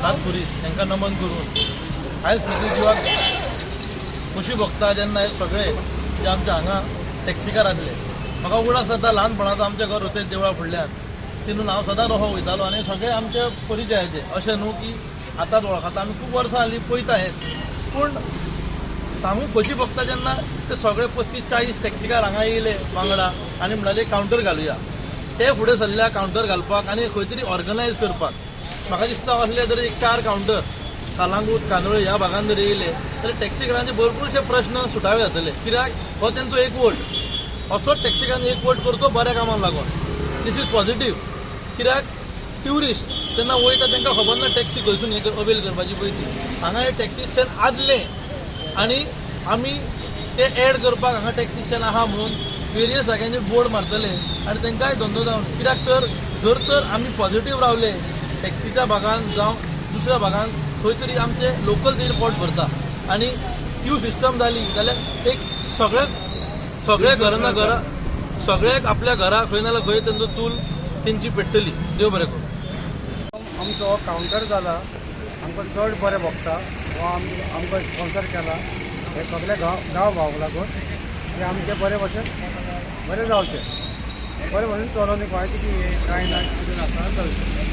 सात खुरीस तांकां नमन करून आयज पृथ्वी जिवाक खोशी भोगता जेन्ना हे सगळे जे आमच्या हांगा टॅक्सीकार आसले. म्हाका उगडास जाता ल्हानपणाचो आमचें घर होतें देवळा फुडल्यान, तितून हांव सदांच असो वयतालो आनी सगळे आमचे परिचयाचे, अशें न्हू की आतांच वळखता, आमी खूब वर्सां जालीं पळयता हेंच. पूण सांगूंक खोशी भोगता जेन्ना ते सगळे 35-40 टॅक्सीकार हांगा येयले वांगडा आनी म्हणाले कावंटर घालुया. ते फुडें सरल्या कावंटर घालपाक आनी खंय तरी ऑर्गनायज करपाक. म्हाका दिसता असले जर एक 4 कावंटर कालांगूट कांदोळे ह्या भागान जर येयले तर टॅक्सीकारांचे भरपूरशे प्रश्न सुटावे जातले. कित्याक हो तेंचो एकवट, असोच टॅक्सीकारांनी एकवट करचो बऱ्या कामाक लागून. This is positive. कित्याक ट्युरिस्ट जेन्ना वयता तांकां खबर ना टॅक्सी खंयसून हे अवेल करपाची पळय ती. हांगा हे टॅक्सी स्टँड आदलें आनी आमी ते एड करपाक हांगा टॅक्सी स्टँड आहा म्हणून वेरियस जाग्यांचेर बोर्ड मारतले आनी तांकांय धंदो जावन. कित्याक तर जर तर आमी पॉझिटीव रावले टॅक्सीच्या भागान जावं दुसऱ्या भागान खंय तरी आमचे लोकल तेजेर पोट भरता आनी क्यू सिस्टम जाली जाल्यार एक सगळे सगळे घरां घरा सगळ्याक आपल्या घरा खंय ना खंय तेंचो चूल तेंची पेट्टली. देव बरें करूं. आमचो हो कावंटर जाला, आमकां चड बरें भोगता. हो आमकां स्पॉन्सर केला हे सगळे गांव भावंक लागून की आमचें बरें भशेन बरें जावचें, बरें भशेन चलोवन कांय की कांय ना कितें नासतना चलचें.